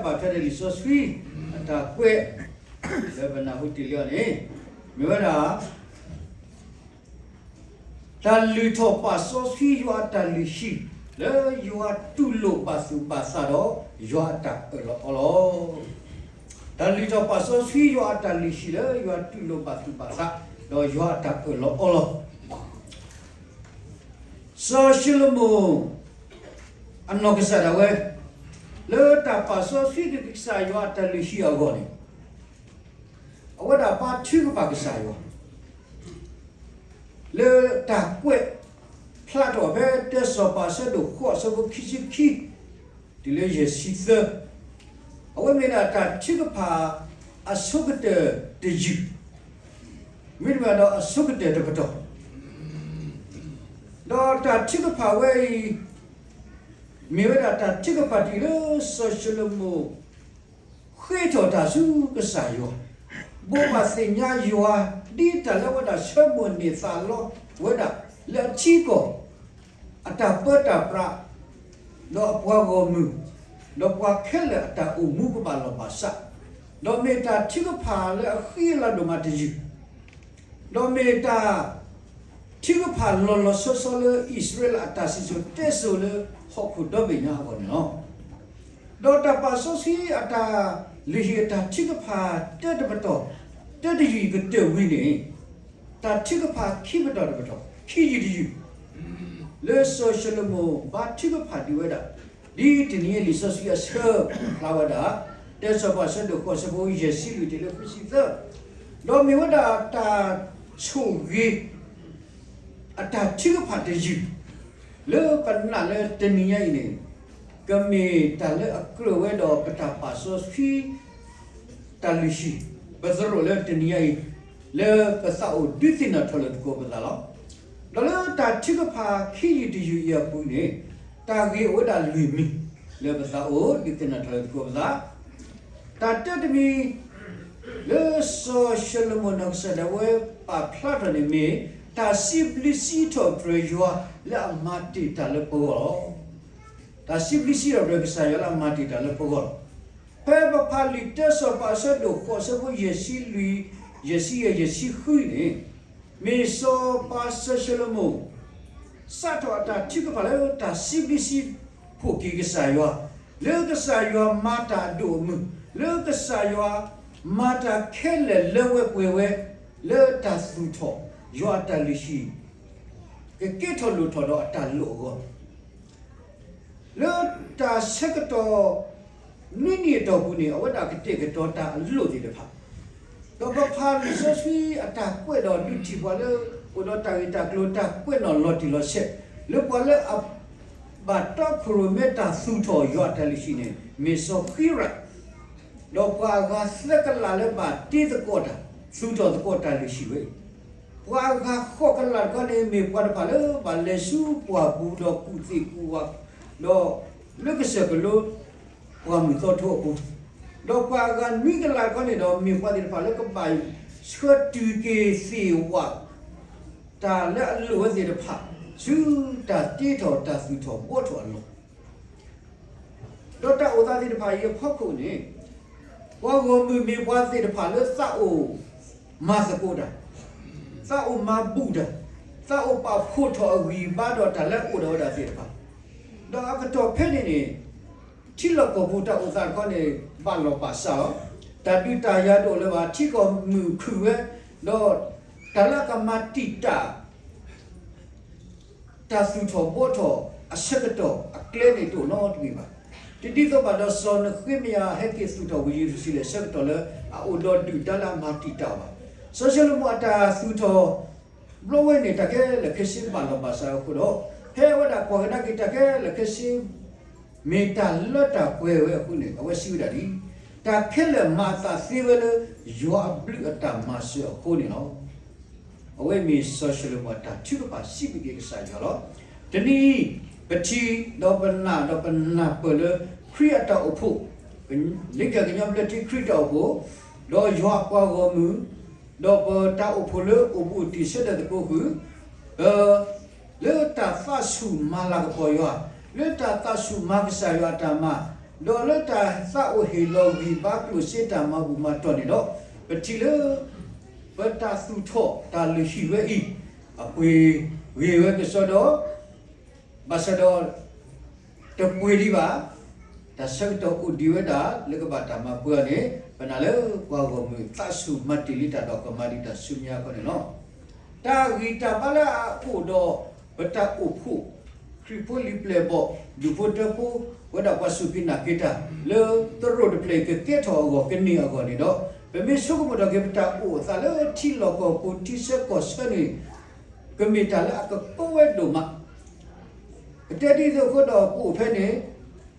ပာ်ထွဲဒီးလံာ်စီဆှံ အတၢ်ကွဲး လၢပနၢ်ဟူတ့ၢ်လံအီၤန့ၣ် မ့ၢ်ဝဲဒၣ် တၢ်လုၢ်ထီၣ်ပာ်စီဆှံယွၤအတၢ်လုၢ်ဟံၣ် လၢယွၤတူၢ်လိာ်ဘၣ်သူၣ်ဘၣ်သးဒီး ယွၤအတၢ်အၢၣ်လီၤအီလီၤ. တၢ်လုၢ်ထီၣ်ပာ်စီဆှံယွၤအတၢ်လုၢ်ဟံၣ်လၢ ယွၤတူၢ်လိာ်ဘၣ်သူၣ်ဘၣ်သး ဒီးယွၤအတၢ်အၢၣ်လီၤအီလီၤ. စီၤၡလိၤမိၣ် အနီၢ်ကစၢ်ဒၣ်ဝဲ လၢတၢ်ပာ်စီဆှံက့ၤကစၢ်ယွၤအတၢ်လုၢ်ဟံၣ်အဂီၢ်န့ၣ် အဝဲဒၣ်ဘါထုကဖၣ်ကစၢ်ယွၤ လၢတၢ်ကွဲးဖျါထီၣ်ဖဲ တၢစီၤပၤအဆၢဒိၣ်ဃိး အဆၢဖိခံဆံခံ တုၤလၢယဲၢ်ဆံသၢ, အဝဲမ့ၢ်ဒၣ်တၢ်ထုကဖၣ်အဆိကတၢၢ်တယုၢ်, မ့တမ့ၢ်ဒီးအဆိကတၢၢ်တပတီၢ်, ဒီးတၢ်ထုကဖၣ်ဝဲအံၤ မ့ၢ်ဝဲဒၣ်တၢ်ထုကဖၣ်တယုၢ်လၢစီၤၡလိၤမိၣ် ဃ့ထီၣ်တၢ်ဆူကစၢ်ယွၤ, ဘိးဘၣ်သ့ၣ်ညါယွၤ ဒ်တၢ်လၢအဝဲဒၣ်ဆၢမိၣ်န့ၢ်သးလီဝဲဒၣ် လၢအထံအကီၢ် အတၢ်ပၢတၢ်ပြး, ဒီးအပှၤဂီၢ်မုၢ်, ဒီးပှၤခဲလၢာ်အတၢ်အိၣ်မူကဘၣ်လီၢ်ဘၣ်စး, ဒီးမ့ၢ်တၢ်ထုကဖၣ်လၢအဃံအလၤဒိၣ်မးတယုၢ်, ဒီးမ့ၢ်တၢ်ထုကဖၣ်လီၤလီၤဆီဆီလၢအံၣ်စရ့လးအတၢ်စံၣ်စိၤတဲစိၤလၢဟီၣ်ခိၣ်ဒီဘ့ၣ်ညါအဂီၢ်န့ၣ်လီၤ. ဒီးတၢ်ပာ်စီဆှံအတၢ်လုၢ်ဟံၣ်အတၢ်ထုကဖၣ်တၢတပတီၢ် တၢတယုၢ်အံၤကတၢၢ်ဝံၤန့ၣ် တၢ်ထုကဖၣ်ခံပတီၢ်တပတီၢ် ခံယုၢ်တယုၢ် လၢစီၤၡလိၤမိၣ်ဘါထုကဖၣ်ဒံးဝဲဒၣ်, ဒ်တနံၤအံၤလံာ်စီဆှံအဆၢဖျါဝဲဒၣ် တၢစီၤပၤအဆၢဒိၣ်ဃိး အဆၢဖိယဲၢ်ဆံလွံၢ်တုၤလၢဃုဆံသၢ, ဒီးမ့ၢ်ဝဲဒၣ်တၢ်ဆိၣ်ဂ့ၤ အတၢ်ထုကဖၣ်တယုၢ် လၢပနာ်လၢတနံၤညါအံၤန့ၣ် ကမ့ၢ်တၢ်လၢအကြၢးဝဲဒီးပတၢ်ပာ်စီဆှံ တၢ်လုၢ်ဟံၣ် ပသရိာ်လၢတနံၤညါအံၤ လၢပသးအိၣ်ဒုးသ့ၣ်နီၣ်ထီၣ်လၢသကိးပသးလီၤ. ဒီးလၢတၢ်ထုကဖၣ်ခံယုၢ်တယုၢ်အံၤအပူၤန့ၣ် တၢ်ဂ့ၢ်အိၣ်ဝဲဒၣ်လွံၢ်မံၤ လၢပသးအိၣ်ဒုးသ့ၣ်နီၣ်ထီၣ်လၢသကိးပသး တၢ်တၢတမံၤ လၢစီၤၡလိၤမိၣ်နီၢ်ကစၢ်ဒၣ်ဝဲပာ်ဖျါထီၣ်န့ၣ်မ့ၢ် တၢ်စံးဘျုးစံးထီၣ်ပတြၢၤယွၤလၢအမၤတ့ၢ်တၢ်လၢပဂီၢ်လီၤ. တၢ်စံးဘျုးစံးထီၣ်ပတြၢၤကစၢ်ယွၤလၢအမၤတ့ၢ်တၢ်လၢပဂီၢ်လီၤ. ဖဲပဖးလံာ်တၢစီၤပၤအဆၢဒိၣ်ဃိး အဆၢဖိယဲၢ်ဆံလွံၢ်, ယဲၢ်ဆံယဲၢ်, ယဲၢ်ဆံဃုန့ၣ် မ့ၢ်စီၤပၤစီၤၡလိၤမိၣ် စးထီၣ်အတၢ်ထုကဖၣ်လၢတၢ်စံးဘျုးစံးဖှိၣ်က့ၤကစၢ်ယွၤ, လၢကစၢ်ယွၤမၤတၢ်အဒိၣ်အမုၢ်, လၢကစၢ်ယွၤမၤတၢ်ခဲလၢာ်လၢဝဲပှဲၤဝဲ, လၢတၢ်သူၣ်ထီၣ်ယွၤအတၢ်လုၢ်ဟံၣ် ကကဲထီၣ်လိၣ်ထီၣ်ဒီးအတၢ်လိၣ်အဂီၢ် လၢတၢ်ဆၢကတီၢ် နွံနံၣ်အတီၢ်ပူၤန့ၣ် အဝဲဒၣ်ကတဲာ်ကတီၤတၢ်အလိၣ်သ့ၣ်တဖၣ်, ဒီးပဖးလံာ်စီဆှံအတၢ်ကွဲးဒီးဒုးထံၣ်ပှၤလၢ အိၣ်ဒီးတၢ်ဂ့ၢ်တၢ်ကျိၤတၢ်ကွဲးနီၣ်လီၤတံၢ်လီၤဆဲး, လၢပှၤလၢအ ဘၣ်တီခိၣ်ရိၣ်မဲတၢ်သူၣ်ထီၣ်ယွၤအတၢ်လုၢ်ဟံၣ်န့ၣ် မ့ၢ်စီၤဃံရၣ်, ဒီးပှၤအဂၤသၢကလးလၢဘၣ်တ့သကိးတၢ် သူၣ်ထီၣ်သကိးတၢ်လုၢ်ဟံၣ်ဝဲအံၤ, ပှၤအဂၤဃိးကလးတခီန့ၣ် မ့ၢ်ပှၤတဖၣ်လၢဘၣ်လဲၤဆူပှၢ်ပူၤဒီးကူၣ်သ့ၣ်ကူၣ်ဝး, ဒီးလၢကစၢၢ်ကလိ ပှၢ်မုၢ်သီထိအပူၤ, ဒီးပှၤအဂၤနွံကလးတခီန့ၣ်ဒီး မ့ၢ်ပှၤသ့ၣ်တဖၣ်လၢကဘၣ်ဆှၢတုၤက့ၤသ့ၣ်ဝး တၢ်လၢအလိၣ်ဝဲသ့ၣ်တဖၣ် ဆူတၢ်တ့ထီၣ်တၢ်သူၣ်ထီၣ်ဘှီထီၣ်အလီၢ်, ဒီးတၢ်အိၣ်သးသ့ၣ်တဖၣ်အံၤအဖီခိၣ်န့ၣ် ပှၤဂီၢ်မုၢ်မ့ၢ်ပှၤသ့ၣ်တဖၣ်လၢသးအိၣ်မၤသကိးတၢ်, သးအိၣ်မၤဘူၣ်တၢ်, သးအိၣ်ပာ်ဖှိၣ်ထီၣ်အဂံၢ်အဘါဒီးတၢ်လၢအအိၣ်ဒီးဝဲဒၣ်သ့ၣ်တဖၣ်, ဒီးအကတီၢ်ဖဲန့ၣ်န့ၣ် ထံလီၢ်ကီၢ်ပူၤတၢ်အိၣ်သးတခီန့ၣ် ဘၣ်လီၢ်ဘၣ်စးလီၤ. တၢ်ဒုးတၢ်ယၤတအိၣ်လၢၤဘၣ်, ထံကီၢ်မုၢ်ခုၣ်ဝဲ, ဒီးတၢ်လၢအကမၤတံာ်တာ် တၢ်သူၣ်ထီၣ်ဘှီထီၣ်အဆၢကတီၢ်အကျဲန့ၣ်တအိၣ်နီတမံၤဘၣ်. တဒ်သိးဘၣ်ဒီးစီၤနဃ့မယၤဟဲက့ၤသူၣ်ထီၣ်ဝ့ၢ်ယရူၤၡလ့ၣ်အဆၢကတီၢ်လၢအအိၣ်ဒီးဒုၣ်ဒါလၢအမၤတံာ်တာ်အီၤဘၣ်. စီၤၡလိၤမိၤအတၢ်သူၣ်ထီၣ် ဘျီဝဲန့ၣ် တၢ်ခဲလၢာ်ခဲဆ့ဘၣ်လီၢ်ဘၣ်စးအဃိဒီး ဖဲအဝဲဒၣ်ကွၢ်ကဒါက့ၤတၢ်ခဲလၢာ်ခဲဆ့ မ့ၢ်တၢ်လၢတၢ်ပှဲၤဝဲအဃိန့ၣ် အဝဲစံးဝဲဒၣ်ဒ်အံၤ, တၢ်ခဲလၢာ်မၤအသးသ့ဝဲလၢ ယွၤအဘျုးအတၢ်မၤစၢၤအဃိန့ၣ်လီၤ. အဝဲမ့ၢ်စီၤၡလိၤမိၤအတၢ်ထုကဖၣ်စံးဘျုးက့ၤကစၢ်ယွၤလီၤ. တနံၤအံၤ ပထံၣ်ဒီးပနာ်ဒီးပနၢ်ပၢၢ်လၢ ခရံာ်အတၢ်အိၣ်ဖှိၣ်, လ့ကၢ်ကညီဘျၢထံခရံာ်တၢ်အိၣ်ဖှိၣ်, ဒီးယွၤအပှၤဂီၢ်မုၢ်, ဒီးပတၢ်အိၣ်ဖှိၣ်လၢအိၣ်ဘူးအိၣ်တံၢ်ဆၢထၢၣ်သကိးဃုာ်, ပ လၢတၢ်သးဆူၣ်မၤလၤကပီၤယွၤ, လၢတၢ်သးဆူၣ်မၤကစၢ်ယွၤအတၢ်မၤ, ဒီးလၢတၢ်သးအိၣ်ဟ့ၣ်လီၤဂံၢ်ဘါကျိၣ်စ့တၢ်မၤဘူၣ်မၤတီၢ်န့ၣ်ဒီး, ပထံၣ်လၢ ပတၢ်သူၣ်ထီၣ်တၢ်လုၢ်ဟံၣ်ဝဲအံၤ, အပှ့ၤဂ့ၤဝဲကစီဒီး, ဘၣ်ဆၣ်ဒီး တပှ့ၤဒံးဘၣ်, တၢ်ဆၢကတီၢ်အိၣ်ဒံးဝဲဒၣ်လၢကဘၣ်တၢ်မၤပှဲၤအီၤန့ၣ် ပနာ်လၢပှၤဂီၢ်မုၢ်သးဆူၣ်မၤတ့ၢ်လံတၢ်ဒီးကမၤဒံးတၢ်ဆူညါအဃိန့ၣ်လီၤ. တၢ်ဂံၢ်တၢ်ဘါလၢအအိၣ်ဒီး ပတၢ်အိၣ်ဖှိၣ် ခရံာ်ဖိလံၤပျဲၢ်ဘီၣ် ဒူၣ်ဖိထၢဖိ ဝဲဒၣ်ပှၤစူၢ်က့ၤနာ်က့ၤတၢ် လၢသရိာ်တဖျၢၣ်အံၤကကဲထီၣ်အဂီၢ် ကန့ၢ်အဂီၢ်န့ၣ်ဒီး, ပမ့ၢ်ဆိကမိၣ်ထီၣ်က့ၤပတၢ်အိၣ်အသးလၢထံလီၢ်ကီၢ်ပူၤ ထံဆၢကီၢ်ဆၢန့ၣ် ကမ့ၢ်တၢ်လၢအကပီဝဲဒိၣ်မး ပတဲဒ်သိးအဃိဒီးပအိၣ်ဖဲန့ၣ်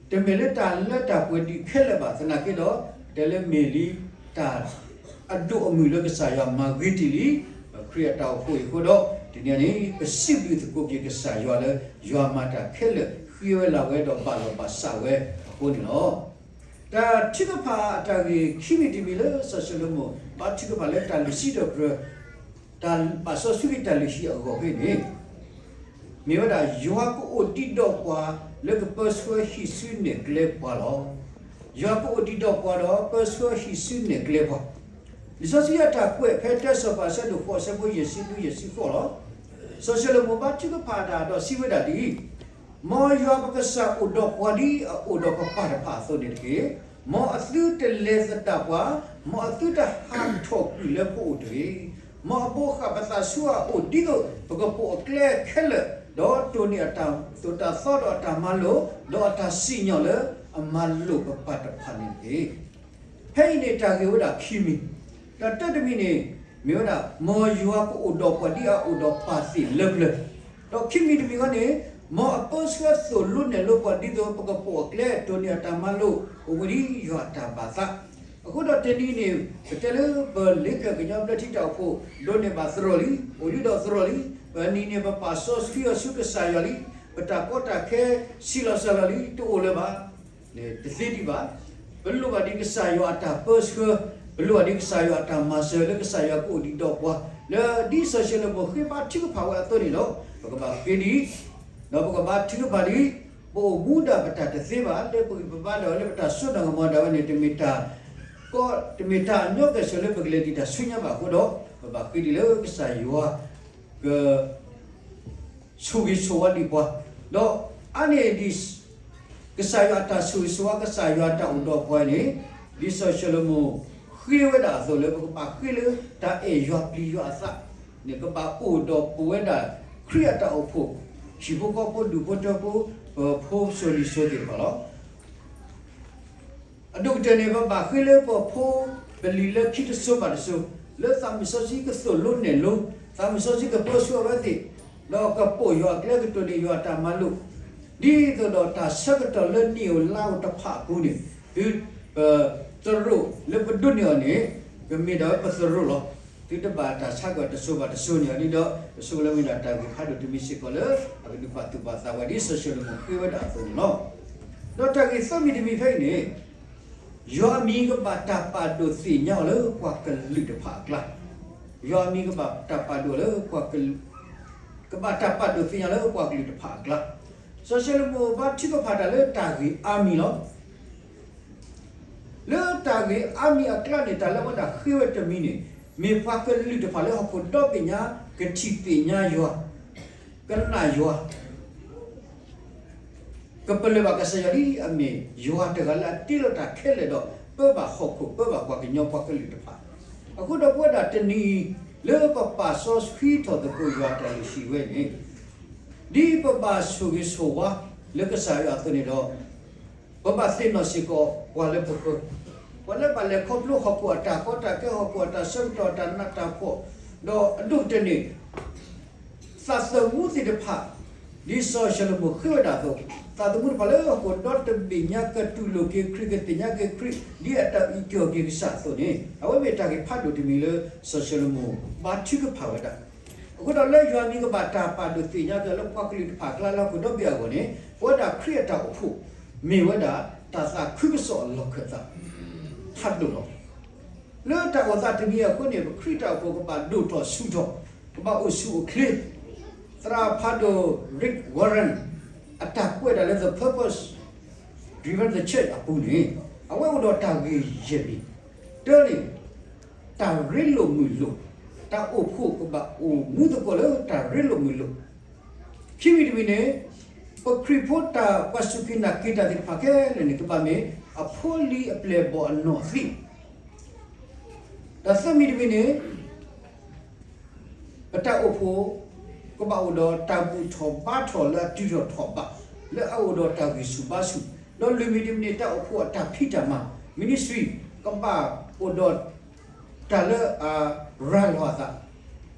တမ့ၢ်လၢတၢ်လၢတၢ်ပှဲၤဒံးခဲလၢာ်ဘၣ် သနာ်က့ဒီး တဲလၢမ့ၢ်လံတၢ်အဒိၣ်အမုၢ်လၢကစၢ်ယွၤမၤဂ့ၤတ့ၢ်လံ ပခရံာ်အတၢ်အိၣ်ဖှိၣ်အံၤအဃိဒီး တနံၤအံၤန့ၣ် ပစံးဘျုးသကိးက့ၤကစၢ်ယွၤလၢ ယွၤမၤတၢ်ခဲလၢာ်ဃ့ဝဲလၢ်ဝဲဒီးဘၣ်လီၤဘၣ်စးဝဲအဃိန့ၣ်လီၤ. တၢ်ထုကဖၣ်အတၢ်ဂ့ၢ်ခံမံၤတမံၤလၢစီၤၡလိၤမိၣ် ဘါထုကဖၣ်လၢတၢ်လုၢ်ဆံဒီးကြၢး တၢ်ဘၣ်စီဆှံက့ၤတၢ်လုၢ်ဟံၣ်အဂီၢ်ဖဲန့ၣ် မ့ၢ်ဝဲဒၣ် ယွၤကအိၣ်ဒံးဒီးပှၤလၢကပၢဆှၢဟံးစုနဲၣ်ကျဲပှၤလီၤ. ယွၤကအိၣ်ဒံးဒီးပှၤဒီးပၢဆှၢဟံးစုနဲၣ်ကျဲပှၤ, လံာ်စီဆှံအတၢ်ကွဲးဖဲတၢစီၤပၤအဆၢဒိၣ်ဃိးအဆၢဖိယဲၢ်ဆံဃုယဲၢ်ဆံဃိးလီၤ. စီၤၡလိၤမိၣ်ဘါထုကဖၣ်တၢ်ဒီးစံးဝဲဒၣ်ဒ်အံၤ, မ်ယွၤပကစၢ်အိၣ်ဒီးပှၤဒ်အအိၣ်ဒီးပပၢ်တဖၣ်အသိးန့ၣ်တက့ၢ်. မ်အသုတလဲၤသဒၣ်ပှၤ, မ်အသုတဟးထီၣ်ကွံာ်လၢပအိၣ်တဂ့ၤ. မ်အဘိးဃၣ်ပသးဆူအအိၣ်ဒ်သိးပကပိာ်အကျဲခဲလၢာ်, ဒီးတိၢ်န့ၢ်အတၢ်သိၣ်တၢ်သီဒီးအတၢ်မၤလိာ်, ဒီးအတၢ်စံၣ်ညီၣ်လၢအမၤလိာ်ပပၢ်တဖၣ်န့ၣ်တက့ၢ်. ဖဲအံၤန့ၣ်တၢ်ဂ့ၢ်ဝဲဒၣ်ခံမံၤ, တၢ်တၢတမံၤန့ၣ် မ့ၢ်ဝဲဒၣ် မ်ယွၤကအိၣ်ဒီးပှၤဒ်အအိၣ်ဒီးပၢ်သ့ၣ်လၢပျၢၤ, ဒီးခံမံၤတမံၤဃီန့ၣ် မ်အပၢဆှၢသိၣ်လိနဲၣ်လိပှၤဒ်သိးပကပိာ်အကျဲ တိၢ်န့ၢ်အတၢ်မၤလိာ် အိၣ်မူဒ်ယွၤအတၢ်ဘၣ်သး. အဃိဒီးတနံၤန့ၣ် ပတဲလၢပလ့ကၢၣ်ကညီဘျၢထံတၢ်အိၣ်ဖှိၣ် ဒိးန့ၢ်ဘၣ်သရိာ်လံ, အိၣ်ဒံးဒီးသရိာ်လံ, ပနံၤန့ၣ်ပပာ်စီဆှံအီၤဆူကစၢ်ယွၤလံ, ပတၢ်ကီတၢ်ခဲဆံးလီၤစၢ်လီၤလံ တအိၣ်လၢၤဘၣ် တသ့ဒံးဘၣ်. ပလိၣ်ဘၣ်ဒံးကစၢ်ယွၤအတၢ်ပၢဆှၢ, ပလိၣ်ဘၣ်ဒံးကစၢ်ယွၤအတၢ်မၤစၢၤလၢကစၢ်ယွၤကအိၣ်ဒံးဒီးပှၤ, လၢဒ်စီၤၡလိၤမိၣ်ဃ့ဘါထုကဖၣ်ဝဲအသိးန့ၣ်လီၤ. ပကဘၣ်ဃ့ဒံး, ဒီးပကဘါထုကဖၣ်ဒံး, ပအိၣ်မူဒၣ်ပတၢ်တသ့ဘၣ် လၢပဂံၢ်ပဘါဒီးလၢပတၢ်စိတၢ်ကမီၤဒၣ်ဝဲန့ၣ် တမ့ၢ်တၢ်ကီ, တမ့ၢ်တၢ်အညီကဲၣ်ဆိးလၢပကလဲၤဒံးတၢ်ဆူညါဘၣ်အဃိဒီး ပဘၣ်ဃ့ဒံးလၢကစၢ်ယွၤ က ဆိၣ်ဂ့ၤဆိၣ်ဝါဒံးပှၤ, ဒီးအါန့ၢ်ဒံး ကစၢ်ယွၤအတၢ်ဆိၣ်ဂ့ၤဆိၣ်ဝါ ကစၢ်ယွၤအတၢ်အိၣ်ဒီးပှၤန့ၣ် ဒ်စီၤၡလိၤမိၣ်ဃ့ဝဲဒၣ်အသိးလၢပကဘၣ်ဃ့လၢတၢ်အဲၣ်ယွၤပျံၤယွၤအသးန့ၣ် ကဘၣ်အိၣ်ဒီးပဝဲဒၣ်ခရံာ်အတၢ်အိၣ်ဖှိၣ် ဟံၣ်ဖိဃီဖိဒူၣ်ဖိထၢဖိ ပဖိပစိၤလံၤစိၤသ့ၣ်တဖၣ်လီၤ. အဒိၣ်ကတၢၢ်န့ၣ် ပဘၣ်ဃ့လၢပဖိပလံၤလၢခံတစိၤဘၣ်တစိၤ, လၢသးမုၢ်စီဆှံကသိၣ်လိနဲၣ်လိ, သးမုၢ်စီဆှံကပၢဆှၢအဝဲသ့ၣ်, ဒီးကပိာ်ယွၤအကျဲ ကတိၢ်န့ၢ်ယွၤအတၢ်မၤလိာ်, ဒ်သိးဒီးတၢ်ဆၢကတီၢ်လၢနံၣ်ဧိၤလါဧိၤတဖၣ်အပူၤန့ၣ်, သုပသရိာ်လၢပဒိးန့ၢ်အီၤန့ၣ် ကမ့ၢ်ဒၣ်ဝဲပသရိာ်လီၤ. သုတဘၣ်တၢ်ဆါကွၢ်တစိၤဘၣ်တစိၤန့ၣ်အီၤဒ်ဒီး ပဆိကမိၣ်လၢမ့ၢ်ဒၣ်တၢ်ဂ့ၢ်ဖးဒိၣ်တမံၤစ့ၢ်ကီးလၢ အကဒုးပာ်သူၣ်ပာ်သးဝဲဒ်စီၤၡလိၤမိၣ်ဃ့ဝဲဒၣ်အသိးန့ၣ်လီၤ. ဒီးတၢ်ဂ့ၢ်သၢမံၤတမံၤဖဲအံၤန့ၣ် ယွၤအမံၤကဘၣ်တၢ်ပာ်ဒိၣ်သ့ၣ်ညါအီၤလၢပှၤကလုာ်တဖၣ်အကျါ, ယွၤအမံၤကဘၣ်တၢ်ပာ်ဒိၣ်လၢပှၤကလုာ်, ကဘၣ်တၢ်ပာ်ဒိၣ်သ့ၣ်ညါလၢပှၤကလုာ်တဖၣ်အကျါ. စီၤၡလိၤမိၣ်ဘါထုကဖၣ်တၢ်လၢတၢ်ဂ့ၢ်အါမံၤလီၤ. လၢတၢ်ဂ့ၢ်အါမံၤအကျါန့ၣ် တၢ်လၢအဝဲဒၣ်ဃ့ဝဲတမံၤန့ၣ် မ့ၢ်ပှၤကလုာ်တဖၣ်လၢဟီၣ်ခိၣ်ဒီဘ့ၣ်ညါ ကထံၣ်သ့ၣ်ညါယွၤ, ကနာ်ယွၤ ကပလၢၢ်ဘၣ်ကစၢ်ယွၤဒ်အမ့ၢ်ယွၤတဂၤလၢအတ့လီၤတၢ်ခဲလၢာ်ဒီး ပၢဘၣ်ဟီၣ်ခိၣ်ပၢဘၣ်ပှၤကညီပှၤကလုာ်တဖၣ်. အဃိဒီးပဝဲဒၣ်တနံၤအံၤ လၢပပာ်စီဆှံထီၣ်သကိးယွၤအတၢ်လုၢ်ဟံၣ်ဝဲန့ၣ် ဒ်ပဘၣ်ဆိၣ်ဂ့ၤဆိၣ်ဝါလၢကစၢ်ယွၤအသိးန့ၣ်ဒီး ပဘၣ်သ့ၣ်နီၣ်စ့ၢ်ကီးပှၤလၢပဃၢၤ, ပှၤလၢဘၣ်လဲၤခီဖျိဟီၣ်ခိၣ်အတၢ်ကီတၢ်ခဲ ဟီၣ်ခိၣ်အတၢ်ဆၢကတီၢ်အတၢ်နးတၢ်ဖှီၣ်, ဒီးအဒိၣ်ကတၢၢ်န့ၣ် သးသမူသ့ၣ်တဖၣ် ဒ်စီၤၡလိၤမိၣ်ဃ့ဝဲဒၣ်အသိး, သးသမူတဖၣ်လၢဟီၣ်ခိၣ်ဒီတဘ့ၣ်ညါ ကတူၢ်လိာ်က့ၤခရံာ် ကသ့ၣ်ညါက့ၤခရံာ် ဒ်အတၢ်အုၣ်က့ၤခီၣ်က့ၤကစၢ်အသိးန့ၣ် အဝဲမ့ၢ်တၢ်ဂ့ၢ်ဖးဒိၣ်တမံၤလၢစီၤၡလိၤမိၣ်ဘါထုကဖၣ်ဝဲဒၣ်. အဃိဒီးလၢယွၤမံၤကဘၣ်တၢ်ပာ်ဒိၣ်သ့ၣ်ညါက့ၤလၢပှၤကလုာ်တဖၣ်အကျါလၢဟီၣ်ခိၣ်ဒီဘ့ၣ်အဂီၢ်န့ၣ် ပဝဲဒၣ်ခရံာ်အတၢ်အိၣ်ဖှိၣ် မ့ၢ်ဝဲဒၣ်တၢ်သးခုကစီၣ်အလီၢ်ခၢၣ်သး ဖးဒိၣ်လီၤ. လၢတၢ်အိၣ်သးတမံၤအဃိန့ၣ် ပခရံာ်တၢ်အိၣ်ဖှိၣ်ကဘၣ်ဒိၣ်ထီၣ်ဆူၣ်ထီၣ်, ကဘၣ်အိၣ်ဆူၣ်အိၣ်ချ့. သရၣ်ဖးဒိၣ် Rick Warren အတၢ်ကွဲးဒၣ်လၢ The Purpose to Revive the Church အပူၤန့ၣ် အဝဲအိၣ်ဒီးတၢ်ဂ့ၢ်ယဲၢ်မံၤ, တၢန့ၣ် တၢ်ရ့လိာ်မုာ်လိာ်, တၢ်အိၣ်ဖှိၣ်ကဘၣ်အိၣ်မူသကိးလၢတၢ်ရ့လိာ်မုာ်လိာ်, ခံမံၤတမံၤန့ၣ် ပခရံာ်ဖိတၢ်ပှၤစူၢ်က့ၤနာ်က့ၤတၢ်သ့ၣ်တဖၣ်ခဲလၢာ်န့ၣ် ကဘၣ်မ့ၢ်အဖိလံၤအပျဲၢ်အဘီၣ်အနီၢ်သံး ဒီးသၢမံၤတမံၤန့ၣ် ပတၢ်အိၣ်ဖှိၣ် ကဘၣ်အိၣ်ဒီးတၢ်ဘူၣ်ထီၣ်ဘါထီၣ်လၢအတုၤထီၣ်ထီၣ်ဘး လၢအအိၣ်ဒီးတၢ်ဂံၢ်ဆူၣ်ဘါဆူၣ်, ဒီးလွံၢ်မံၤတမံၤန့ၣ် တၢ်အိၣ်ဖှိၣ်အတၢ်ဖံးတၢ်မၤ ministry ကဘၣ်အိၣ်ဒီးတၢ်လၢအရၤလီၤအသး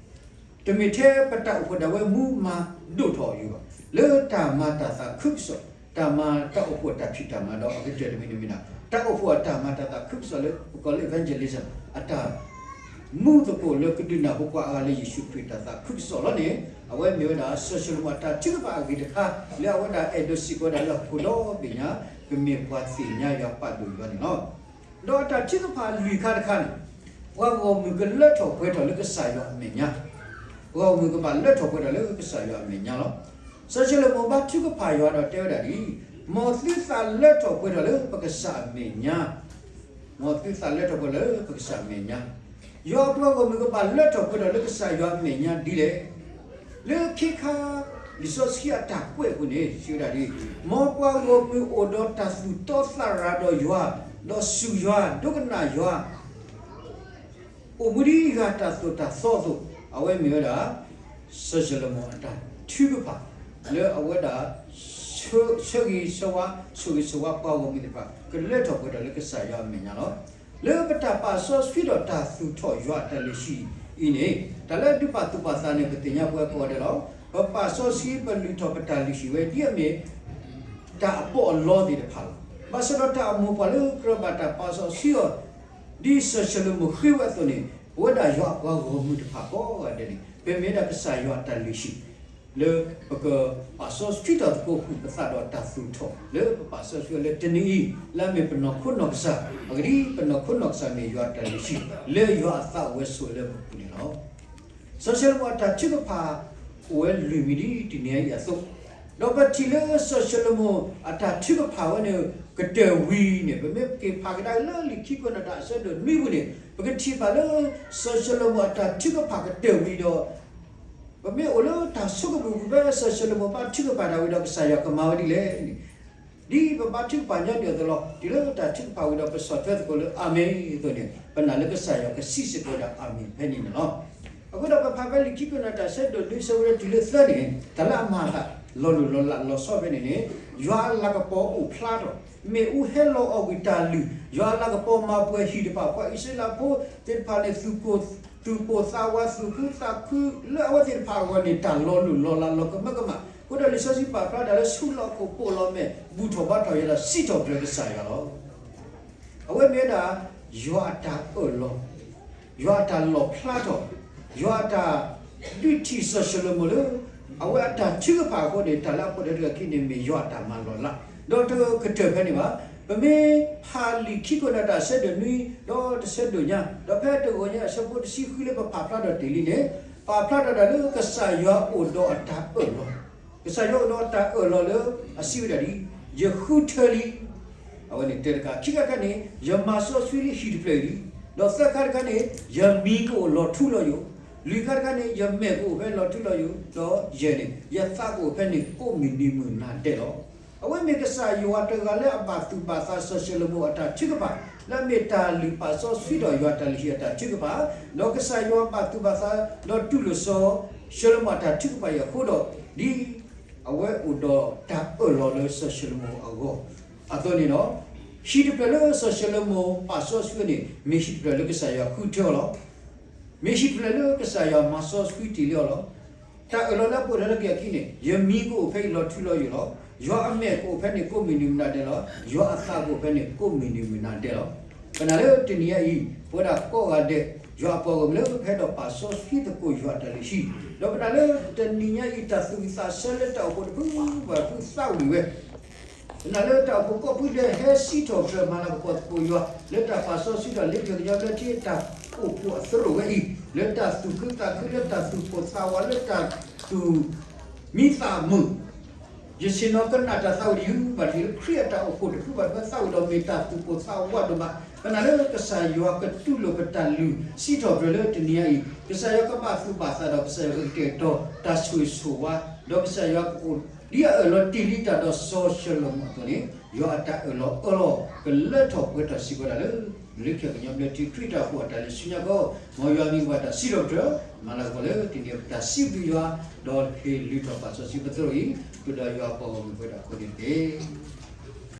တမ့ၢ်ထဲပတၢ်အိၣ်ဖှိၣ်ဒၣ်ဝဲမူမၤဒိၣ်ထီၣ်အီၤဘၣ်, လၢတၢ်မၤတၢ်သးခုကစီၣ်, တၢ်မၤတၢ်အိၣ်ဖှိၣ်အတၢ်ဖံးတၢ်မၤဒီးအကတၢၢ်တမံၤတမံၤန့ၣ် တၢ်အိၣ်ဖှိၣ်အတၢ်မၤတၢ်သးခုကစီၣ်လၢပကိးလၢ evangelism အတၢ် မူသကိးလၢကဒုးနၢ်ဟူပှၤအါဂၤလၢယ့ၣ်ၡူးခရံာ်တၢ်သးခုကစီၣ်လီၤန့ၣ် အဝဲမ့ၢ်ဝဲဒၣ် စီၤၡလိၤမိၣ်အတၢ်ထုကဖၣ်အဂ့ၢ်တခါ လၢအဝဲဒၣ်အဲၣ်ဒိးစ့ၢ်ကီးဝဲဒၣ်လၢအခိၣ်ဒီဘ့ၣ်ညါ ကမ့ၢ်ပှၤသ့ၣ်ညါယွၤပာ်ဒိၣ်ယွၤန့ၣ်လီၤ. ဒီးအတၢ်ထုကဖၣ်လွံၢ်ခါတခါန့ၣ် ပှၤဂီၢ်မုၢ်ကလၢထီၣ်ပှဲၤထီၣ်လၢကစၢ်ယွၤအမဲာ်ညါ, ပှၤဂီၢ်မုၢ်ကဘၣ်လၢထီၣ်ပှဲၤထီၣ်လၢကစၢ်ယွၤအမဲာ်ညါလီၤ. စီၤၡလိၤမိၣ်ဘါထုကဖၣ်ယွၤဒီးတဲဝဲဒၣ်ဒ်အံၤ, မ်သုသးလၢထီၣ်ပှဲၤထီၣ်လၢပကစၢ်အမဲာ်ညါ မ်သုသးလၢထီၣ်ပှဲၤထီၣ်လၢပကစၢ်အမဲာ်ညါ, ယွၤအပှၤဂီၢ်မုၢ်ကဘၣ်လၢထီၣ်ပှဲၤထီၣ်လၢကစၢ်ယွၤအမဲာ်ညါဒ်လဲၣ်. လၢခံခါ လံာ်စီဆှံအတၢ်ကွဲးအပူၤန့ၣ် စံးဝဲဒၣ်ဒ်အံၤ, မ်ပှၤဂီၢ်မုၢ်အိၣ်ဒီးတၢ်သူၣ်တီသးရၤဒီးယွၤ, ဒီးစူၢ်ယွၤ, ဒိကနၣ်ယွၤ အိၣ်မူဒ်ယွၤတၢ်သိၣ်တၢ်သီအသိး, အဝဲမ့ၢ်ဝဲဒၣ် စီၤၡလိၤမိၣ်အတၢ်ထုကဖၣ် လၢအဝဲဒၣ် ဆၢဂ့ၤဆၢဝါ, ဆိၣ်ဂ့ၤဆိၣ်ဝါပှၤဂီၢ်မုၢ်သ့ၣ်တဖၣ် ကလၢထီၣ်ပှဲၤထီၣ်လၢကစၢ်ယွၤအမဲာ်ညါလီၤ. လၢပတၢ်ပာ်စီဆှံဒီးတၢ်သူၣ်ထီၣ်ယွၤအတၢ်လုၢ်ဟံၣ်အံၤန့ၣ် တၢ်လၢအဒုးပာ်သူၣ်ပာ်သးန့ၣ် ပသ့ၣ်ညါပဝဲကိးဂၤဒဲးလီၤ. ပပာ်စီဆှံပလုၢ်ထီၣ်ပတၢ်လုၢ်ဟံၣ်ဝဲဒ်အမ့ၢ် တၢ်အပီးအလီသ့ၣ်တဖၣ်လီၤ. ဘၣ်ဆၣ်ဒီးတၢ်အမိၢ်ပှၢ်လၢကြၢးဘၣ်တၢ်ပာ်စီဆှံအီၤ ဒ်စီၤၡလိၤမိၣ်ဃ့ဝဲအသိးန့ၣ် ပဝဲဒၣ်ယွၤအပှၤဂီၢ်မုၢ်တဖၣ်ကိးဂၤဒဲးန့ၣ် ပမ့ၢ်ဒၣ်ကစၢ်ယွၤအတၢ်လုၢ်ဟံၣ် လၢပကပာ်စီဆှံထီၣ်သကိးဃုာ်ပသးဒီးတၢ်သူၣ်ထီၣ် လၢပပာ်စီဆှံအီၤလၢတနံၤအံၤ လၢအမ့ၢ်ပနီၢ်ခိနီၢ်ကစၢ် အဂ့ၢ်ဒ်အံၤ ပနီၢ်ခိနီၢ်ကစၢ်မ့ၢ်ယွၤအတၢ်လုၢ်ဟံၣ် လၢယွၤအသးအိၣ်ဝဲဆိးဝဲလၢပပူၤန့ၣ်လီၤ. စီၤၡလိၤမိၣ်အတၢ်ထုကဖၣ် အိၣ်ဝဲလွံၢ်မံၤဒ်တနံၤအံၤအသိး, ဒီးပထံၣ်လၢစီၤၡလိၤမိၣ်အတၢ်ထုကဖၣ်ဝဲန့ၣ် ကတၢၢ်ဝံၤန့ၣ် ပမ့ၢ်က့ၤဖးကဒါက့ၤလၢလံာ်ခံကွဲးနီၣ်တၢ်အဆၢဒိၣ်နွံပူၤန့ၣ် ပကထံၣ်ဘၣ်လၢ စီၤၡလိၤမိၣ်အတၢ်ထုကဖၣ်ကတၢၢ်ဝံၤဒီး ပမ့ၢ်အိၣ်လၢတၢ်ဆိကမိၣ်ပူၤဖဲစီၤၡလိၤမိၣ်ဘါထုကဖၣ်တၢ်ဝံၤဒီးကစၢ်ယွၤကမၤဝဲဒ်လဲၣ်န့ၣ် ဒ်ပဘါထုကဖၣ်ညီနုၢ်အသိးလီၤ. တုၤလၢတၢ်ထုကဖၣ်ဝံၤဒီးပဆီၣ်ထွဲသကိးလၢအၤမ့ၣ်အသိးန့ၣ် ပနာ်လၢကစၢ်ယွၤကစံးစ့ၢ်ကီးဝဲဒၣ်အၤမ့ၣ်ဖဲန့ၣ်န့ၣ်လီၤ. အဃိဒီးပဖးဖဲလံာ်ခံကွဲးနီၣ်တၢ်ဆၢဒိၣ်လွံၢ်ဆၢဖိတုၤလၢသၢန့ၣ် တၢ်လၢအမၤအသးလီၤလိၢ်လီၤလးလီၤဆီဖဲန့ၣ်န့ၣ် ယွၤအလၤကပီၤအိၣ်ဖျါထီၣ် မ့ၣ်အူဟဲလီၤအီၣ်ကွံာ်တၢ်လုၢ် ယွၤအလၤကပီၤမၤပှဲၤဟံၣ်တဖၣ် ပှၤအံၣ်စရ့လးဖိသ့ၣ်တဖၣ်န့ၣ် သူၣ်ပိၢ်သးဝး သူၣ်ခုသးခုလၢအဝဲသ့ၣ်တဖၣ်အဂီၢ်န့ၣ် တၢ်လီၤလိၢ်လီၤလးလီၤကမၢကမၣ် အဃိဒီးလံာ်စီဆှံပာ်ဖျါဒၣ်လၢဆူလီၢ်ခိၣ်ပိာ်လီၤမဲာ် ဘူၣ်ထီၣ်ဘါထီၣ်ယွၤဒီးစံးထီၣ်ပတြၢၤကစၢ်ယွၤလီၤ. အဝဲမ့ၢ်ဝဲဒၣ် ယွၤအတၢ်အၢၣ်လီၤ ယွၤအတၢ်လီၣ်ဖျါထီၣ် ယွၤအတၢ်ဒုးထံၣ်စီၤၡလိၤမိၤလၢ အဝဲအတၢ်ထုကဖၣ်အဃိန့ၣ် တၢ်လၢအပိာ်ထွဲတဂၤခံန့ၣ် မ့ၢ်ယွၤအတၢ်မၤလီၤလး ဒီးတကတၢၢ်ဖဲန့ၣ်ဘၣ်. ပမ့ၢ်ဖးလံာ်ခံကွဲးနီၣ်တၢ်အဆၢဒိၣ်နွံ ဒီးတဆၢဒိၣ်ညါ ဒီးဖဲတဂီၤညါအဆၢဖိတဆံဃုလၢပဖးဖျါထီၣ်တ့ၢ်လံန့ၣ် ပာ်ဖျါထီၣ်ဒၣ်လၢကစၢ်ယွၤအိၣ်ဒီးအတၢ်အၢၣ်လီၤ ကစၢ်ယွၤအိၣ်ဒီးအတၢ်အၢၣ်လီၤလၢအစံးဝဲဒၣ်ဒ်အံၤ, ယဃုထၢလံ အဝဲန့ၣ်တၢတခါ ခံခါတခါန့ၣ် ယမၤစီဆှံလံဟံၣ်တဖျၢၣ်အံၤလံ, ဒီးသၢခါတခါန့ၣ် ယမံၤကအိၣ်လီၤထူလီၤယိာ်, လွံၢ်ခါတခါန့ၣ် ယမဲာ်ကအိၣ်ဖဲလီၤထူလီၤယိာ်, ဒီးယဲၢ်န့ၣ် ယသးကအိၣ်ဖဲန့ၣ်ကိးမုၢ်နံၤမုၢ်နၤဒဲးလီၤ. အဝဲမ့ၢ်ကစၢ်ယွၤတဂၤလၢအဘၣ်သူၣ်ဘၣ်သးစီၤၡလိၤမိၤအတၢ်ထုကဖၣ် လၢအမ့ၢ်တၢ်လုၢ်ပာ်စီဆှံဒီးယွၤတၢ်လုၢ်ဟံၣ်အတၢ်ထုကဖၣ်, ဒီးကစၢ်ယွၤဘၣ်သူၣ်ဘၣ်သး ဒီးတူၢ်လိာ်စီၤၡလိၤမိၤအတၢ်ထုကဖၣ်အံၤအဃိဒီး ဒ်အဝဲအိၣ်ဒီးတၢ်အၢၣ်လီၤလၢစီၤၡလိၤမိၤအဂီၢ် အသိးန့ၣ်ဒီး ဟံၣ်တဖျၢၣ်လၢစီၤၡလိၤမိၤပာ်စီဆှံန့ၣ် မ့ၢ်ဟံၣ်တဖျၢၣ်လၢကစၢ်ယွၤဃုထၢအီၤလီၤ. မ့ၢ်ဟံၣ်တဖျၢၣ်လၢကစၢ်ယွၤမၤစီဆှံတ့ၢ်လံအီၤလီၤ. တၢ်အၢၣ်လီၤလၢအပိာ်ထွဲလၢကယၤခံန့ၣ် ယမံၤကအိၣ်ဖဲအံၤလီၤထူလီၤယိာ်လီၤ. ယွၤအမဲာ်ကအိၣ်ဖဲန့ၣ်ကိးမုၢ်နံၤမုၢ်နၤဒဲးလီၤ. ယွၤအသးကအိၣ်ဖဲန့ၣ်ကိးမုၢ်နံၤမုၢ်နၤဒဲးလီၤ. ပနာ်လၢတနံၤညါအံၤ ပဝဲဒၣ်ကိးဂၤဒဲး ယွၤအပှၤဂီၢ်မုၢ်လၢပဟဲဒီးပာ်စီဆှံသကိးယွၤတၢ်လုၢ်ဟံၣ်, ဒီးပနာ်လၢတနံၤညါအံၤ တၢ်သူၣ်ဝံၣ်သးဆၢလၢတၢ်အိၣ်ဖှိၣ်တဖုဘၣ်တဖုသးဝံၣ်ဝဲ ပနာ်လၢတၢ်အိၣ်ဖှိၣ်ကိးဖုဒဲး ဟဲစံးထီၣ်ပတြၢၤမၤလၤကပီၤသကိးယွၤ လၢတၢ်ပာ်စီဆှံဒီးလ့ပျၢၤကညီလၢထံတၢ်အိၣ်ဖှိၣ်အသရိာ်ဝဲအံၤ လၢတၢ်သူၣ်ခုသးခု လၢတၢ်သူၣ်ပိၢ်သးဝး လၢတၢ်သူၣ်မံသးမုာ် ယဆ့ၣ်နီၤကနၣ်တၢ်သးဝံၣ်တယုၢ်ဘၣ်တယုၢ်လၢ ခရံာ်အတၢ်အိၣ်ဖှိၣ်တဖုဘၣ်တဖုသးဝံၣ်ဒီး မ့ၢ်တၢ်သူၣ်ပိၢ်သးဝးဒိၣ်မး, ပနာ်လၢကစၢ်ယွၤကတူၢ်လိာ်ပတၢ်လုၢ်စံးထီၣ်ပတြၢၤလၢတနံၤအံၤ, ကစၢ်ယွၤကဘၣ်သူၣ်ဘၣ်သးဒီး ကစၢ်ယွၤကကတဲာ်ကတီၤတၢ်ဆိၣ်ဂ့ၤဆိၣ်ဝါ, ဒီးကစၢ်ယွၤကအိၣ်ဒ်အအၢၣ်လီၤတ့ၢ်လံတၢ်ဒီးစီၤၡလိၤမိၣ်အသိးန့ၣ်, ယွၤအတၢ်အၢၣ်လီၤအၢလီၤ ကလၢထီၣ်ပှဲၤထီၣ်စံးဝဲဒၣ်လၢ လၢခံကညီဘျၢထံခရံာ်တၢ်အိၣ်ဖှိၣ်အတၢ်လဲၤဆူညါကီး, မ်ယွၤမ့ၢ်ပှၤတၢ်စံးထီၣ်ပတြၢၤ, မၤလၤကပီၤလၢတနံၤအံၤပတၢ်စံးဘျုးယွၤ, ဒီးဟ့ၣ်လုၢ်ထီၣ်ပာ်စီဆှံပသရိာ်အံၤ, ဃုာ်ဒီးယွၤအပှၤဂီၢ်မုၢ်ပှဲၤဒၣ်အဃိန့ၣ်တက့ၢ်.